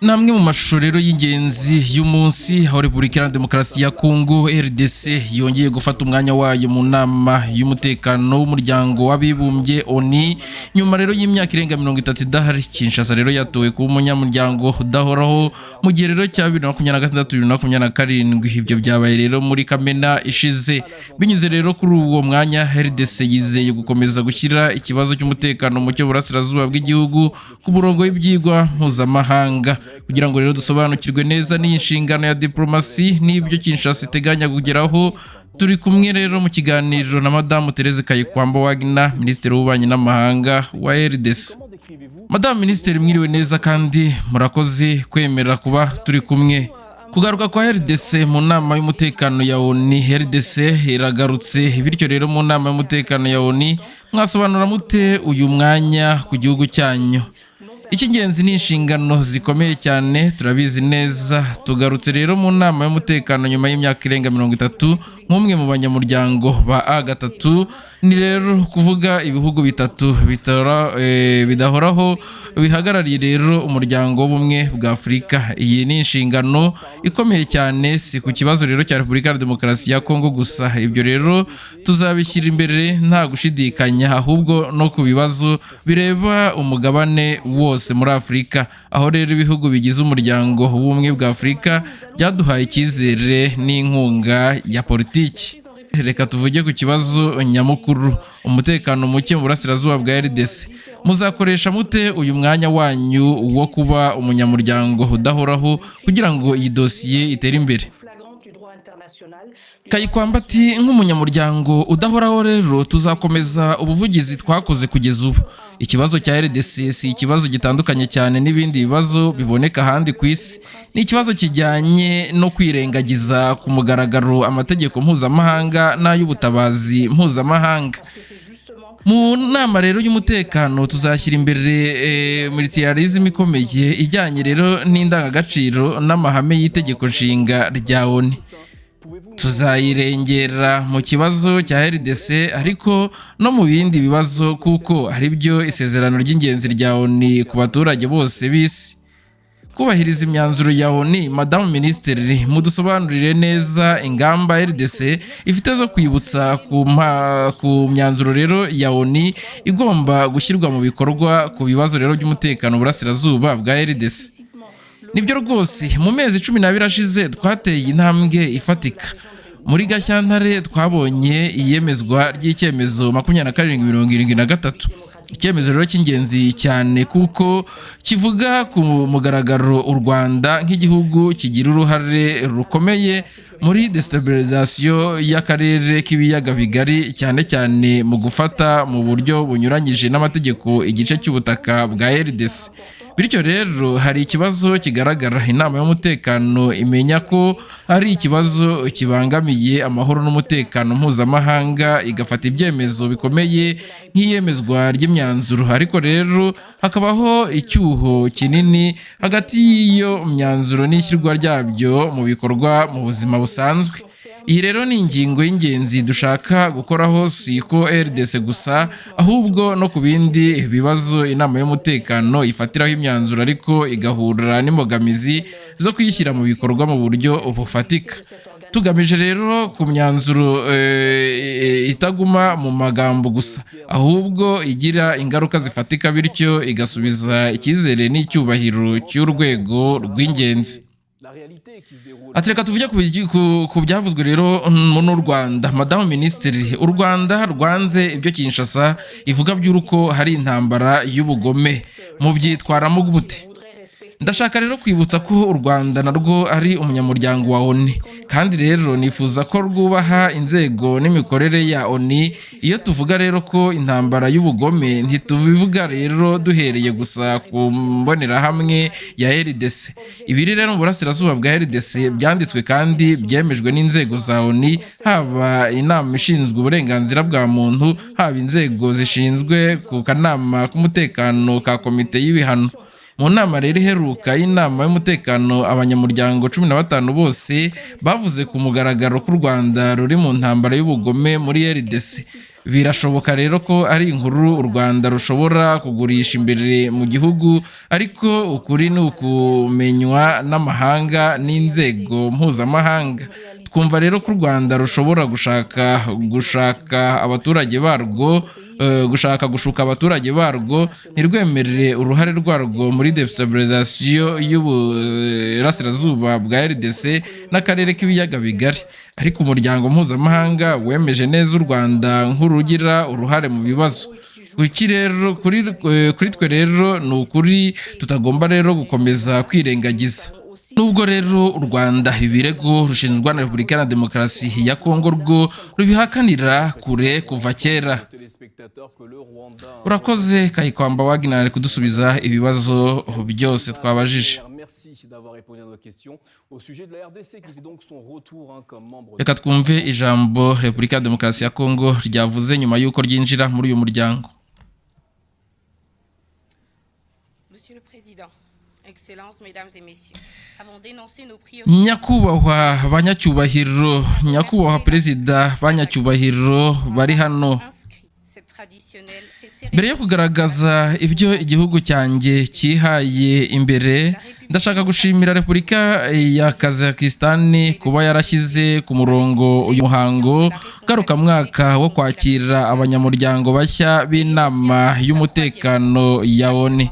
Ni amwe mu mashusho rero y'ingenzi y'umunsi aho Repubulika Iharanira Demokarasi ya Kongo, RDC, yongeye gufata umwanya wayo mu nama y'umutekano w'Umuryango w'Abibumbye, ONU, nyuma rero y'imyaka irenga 30 idahari. Kinshasa rero yatowe kuba umunyamuryango udahoraho mu gihe rero cya 2026, 2027. Ibyo byabaye rero muri Kamena ishize. Binyuze rero kuri uwo mwanya, RDC yizeye gukomeza gushyira ikibazo cy'umutekano muke mu burasirazuba bw'igihugu ku murongo w'ibyigwa mpuzamahanga. Kugira ngo rero dusobanukirwe neza n'iyi nshingano ya diplomasi n'ibyo Kinshasa iteganya kugeraho, turi kumwe rero mu kiganiro na Madamu Therese Kayikwamba Wagner, Minisitiri w'Ububanyi n'Amahanga wa RDC. Madamu Minisitiri, mwiriwe neza kandi murakoze kwemera kuba turi kumwe. Kugaruka kwa RDC mu nama y'umutekano ya ONU, RDC iragarutse bityo rero mu nama y'umutekano ya ONU, mwasobanura mute uyu mwanya ku gihugu cyanyu? Icy'ingenzi ni inshingano zikomeye cyane, turabizi neza. Tugarutse rero mu nama y'umutekano nyuma y'imyaka irenga 30 nk'umwe mu banyamuryango ba A3, ni rero kuvuga ibihugu bitatu bidahoraho bihagarariye rero Umuryango w'Ubumwe bwa Afurika. Iyi ni inshingano ikomeye cyane, si ku kibazo rero cya Repubulika ya Demokarasi ya Kongo gusa, ibyo rero tuzabishyira imbere nta gushidikanya, ahubwo no ku bibazo bireba umugabane wose muri Afurika, aho rero ibihugu bigize Umuryango w'Ubumwe bwa Afurika byaduhaye icyizere n'inkunga ya politiki. Reka tuvuge ku kibazo nyamukuru, umutekano muke mu burasirazuba bwa RDC. Muzakoresha mute uyu mwanya wanyu wo kuba umunyamuryango udahoraho kugira ngo iyi dosiye itere imbere? Kayikwamba ati: "Nk'umunyamuryango udahoraho rero tuzakomeza ubuvugizi twakoze kugeza ubu. Ikibazo cya RDC si ikibazo gitandukanye cyane n'ibindi bibazo biboneka ahandi ku isi. Ni ikibazo kijyanye no kwirengagiza ku mugaragaro amategeko mpuzamahanga n'ay'ubutabazi mpuzamahanga. Mu nama rero y'umutekano tuzashyira imbere multilateralism ikomeye ijyanye rero n'indangagaciro n'amahame y'itegeko nshinga rya ONU. Tuzayirengera mu kibazo cya RDC ariko no mu bindi bibazo, kuko ari byo isezerano ry'ingenzi rya ONU ku baturage bose b'isi, kubahiriza imyanzuro ya ONU. Madamu Minisitiri, mudusobanurire neza ingamba RDC ifite zo kwibutsa ku myanzuro rero ya ONU igomba gushyirwa mu bikorwa ku bibazo rero by'umutekano burasirazuba bwa RDC. Nibyo rwose, mu mezi 12 ashize twateye intambwe ifatika. Muri Gashyantare twabonye iyemezwa ry'icyemezo 2773, icyemezo rero cy'ingenzi cyane kuko kivuga ku mugaragaro u Rwanda nk'igihugu kigira uruhare rukomeye muri destabilisation y'akarere k'Ibiyaga Bigari, cyane cyane mu gufata mu buryo bunyuranyije n'amategeko igice cy'ubutaka bwa RDC. Bityo rero hari ikibazo kigaragara, inama y'umutekano imenya ko hari ikibazo kibangamiye amahoro n'umutekano mpuzamahanga, igafata ibyemezo bikomeye nk'iyemezwa ry'imyanzuro, ariko rero hakabaho icyuho kinini hagati y'iyo myanzuro n'ishyirwa ryabyo mu bikorwa mu buzima busanzwe. Iyi rero ni ingingo y'ingenzi dushaka gukoraho, si ko RDC gusa, ahubwo no ku bindi bibazo inama y'umutekano ifatiraho imyanzuro ariko igahura n'imbogamizi zo kuyishyira mu bikorwa mu buryo bufatika. Tugamije rero ku myanzuro itaguma mu magambo gusa, ahubwo igira ingaruka zifatika, bityo igasubiza icyizere n'icyubahiro cy'urwego rw'ingenzi." Ati: "Reka tuvuge ku byavuzwe rero n'u Rwanda. Madamu Minisitiri, u Rwanda rwanze ibyo Kinshasa ivuga by'uko hari intambara y'ubugome. Mubyitwaramo gute?" "Ndashaka rero kwibutsa ko u Rwanda narwo ari umunyamuryango wa ONU, kandi rero nifuza ko rwubaha inzego n'imikorere ya ONU. Iyo tuvuga rero ko intambara y'ubugome, ntitubivuga rero duhereye gusa ku mbonerahamwe ya RDC. Ibiri rero mu burasirazuba bwa RDC byanditswe kandi byemejwe n'inzego za ONU, haba inama ishinzwe uburenganzira bwa muntu, haba inzego zishinzwe ku kanama k'umutekano ka komite y'ibihano. Mu nama rero iheruka y'inama y'umutekano, abanyamuryango 15 bose bavuze ku mugaragaro ko u Rwanda ruri mu ntambara y'ubugome muri RDC." Birashoboka rero ko ari inkuru u Rwanda rushobora kugurisha imbere mu gihugu, ariko ukuri ni ukumenywa n'amahanga n'inzego mpuzamahanga. Twumva rero ko u Rwanda rushobora gushaka abaturage barwo, gushaka gushuka abaturage barwo ntirwemerere uruhare rwarwo muri déstabilisation y'uburasirazuba bwa RDC n'akarere k'ibiyaga bigari. Ariko umuryango mpuzamahanga wemeje neza u Rwanda nk'urugira uruhare mu bibazo. Kuki rero kuri twe rero ni ukuri tutagomba rero gukomeza kwirengagiza. Nubwo rero u Rwanda ibirego rushinjwa na Repubulika ya Demokarasi ya Kongo rwo rubihakanira kure kuva kera. Urakoze Kayikwamba Wagner kudusubiza ibibazo byose twabajije. Merci d'avoir répondu à nos questions au sujet de la RDC qui fait donc son retour, hein, comme membre. Reka twumve ijambo Repubulika ya Demokarasi ya Kongo ryavuze nyuma y'uko ryinjira muri uyu muryango. Monsieur le Président, Excellences, Mesdames et Messieurs, avant d'énoncer nos priorités, Nyakubahwa banyacyubahiro, nyakubahwa perezida, banyacyubahiro bari hano, inscrit cette traditionnelle et mbere yo kugaragaza ibyo igihugu cyanjye cyihaye imbere, ndashaka gushimira Repubulika ya Kazakisitani kuba yarashyize ku murongo uyu muhango ngarukamwaka wo kwakira abanyamuryango bashya b'inama y'umutekano ya ONU.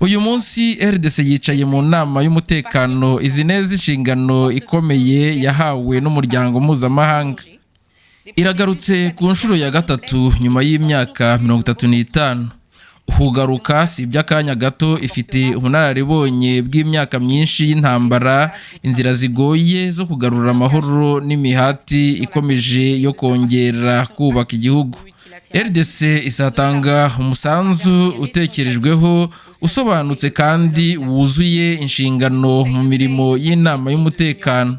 Uyu munsi RDC yicaye mu nama y'umutekano izi neza inshingano ikomeye yahawe n'umuryango mpuzamahanga. Iragarutse ku nshuro ya gatatu nyuma y'imyaka 35. Kugaruka si iby'akanya gato, ifite ubunararibonye bw'imyaka myinshi y'intambara, inzira zigoye zo kugarura amahoro n'imihati ikomeje yo kongera kubaka igihugu. RDC izatanga umusanzu utekerejweho, usobanutse kandi wuzuye inshingano mu mirimo y'inama y'umutekano.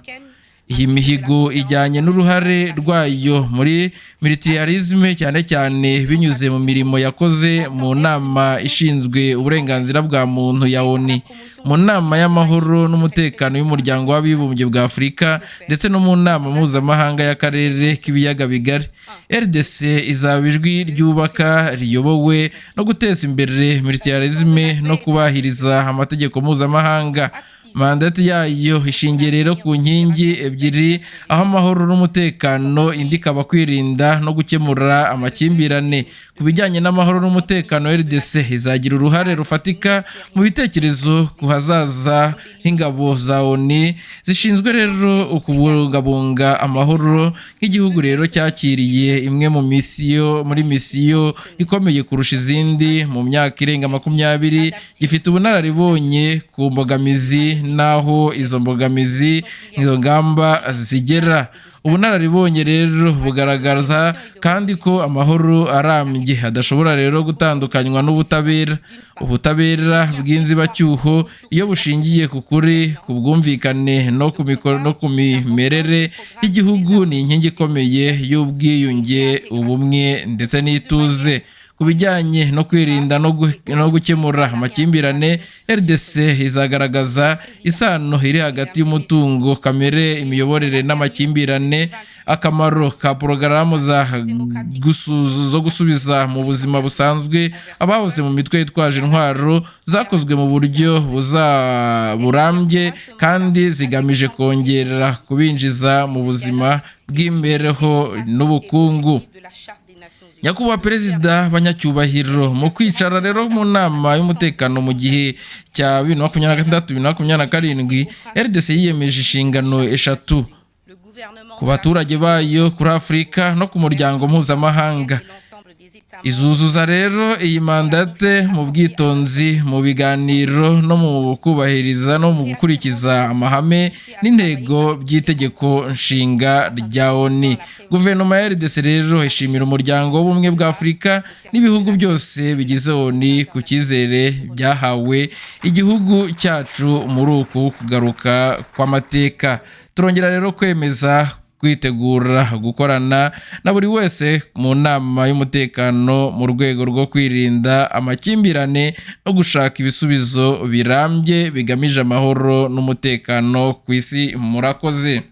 Iyi mihigo ijyanye n'uruhare rwayo muri multilatéralisme, cyane cyane binyuze mu mirimo yakoze mu nama ishinzwe uburenganzira bwa muntu ya ONU, mu nama y'amahoro n'umutekano y'umuryango w'abibumbye bwa Afurika, ndetse no mu nama mpuzamahanga y'akarere k'ibiyaga bigari. RDC izaba ijwi ryubaka riyobowe no guteza imbere multilatéralisme no kubahiriza amategeko mpuzamahanga. Mandate yayo ishingiye rero ku nkingi ebyiri, aho amahoro n'umutekano, indi ikaba kwirinda no gukemura amakimbirane. Ku bijyanye n'amahoro n'umutekano, RDC izagira uruhare rufatika mu bitekerezo ku hazaza h'ingabo za ONU zishinzwe rero kubungabunga amahoro. Nk'igihugu rero cyakiriye imwe mu misiyo muri misiyo ikomeye kurusha izindi mu myaka irenga 20, gifite ubunararibonye ku mbogamizi n'aho izo mbogamizi, izo ngamba zigera. Ubunararibonye rero bugaragaza kandi ko amahoro arambye adashobora rero gutandukanywa n'ubutabera. Ubutabera bw'inzibacyuho, iyo bushingiye ku kuri, ku bwumvikane no ku mimerere y'igihugu, ni inkingi ikomeye y'ubwiyunge, ubumwe ndetse n'ituze. Ku bijyanye no kwirinda no gukemura amakimbirane, RDC izagaragaza isano iri hagati y'umutungo kamere, imiyoborere n'amakimbirane, akamaro ka porogaramu zo gusubiza mu buzima busanzwe abahoze mu mitwe yitwaje intwaro zakozwe mu buryo burambye kandi zigamije kongera kubinjiza mu buzima bw'imibereho n'ubukungu. Nyakubahwa perezida, banyacyubahiro, mu kwicara rero mu nama y'umutekano mu gihe cya 2026 2027, RDC yiyemeje inshingano eshatu ku baturage bayo, kuri Afurika no ku muryango mpuzamahanga. Izuzuza rero iyi mandate mu bwitonzi, mu biganiro no mu kubahiriza no mu gukurikiza amahame n'intego by'itegeko nshinga rya ONU. Guverinoma ya RDC rero ishimira umuryango w'ubumwe bwa Afurika n'ibihugu byose bigize ONU ku cyizere byahawe igihugu cyacu muri uku kugaruka kw'amateka. Turongera rero kwemeza kwitegura gukorana na buri wese mu nama y'umutekano mu rwego rwo kwirinda amakimbirane no gushaka ibisubizo birambye bigamije amahoro n'umutekano ku isi. Murakoze.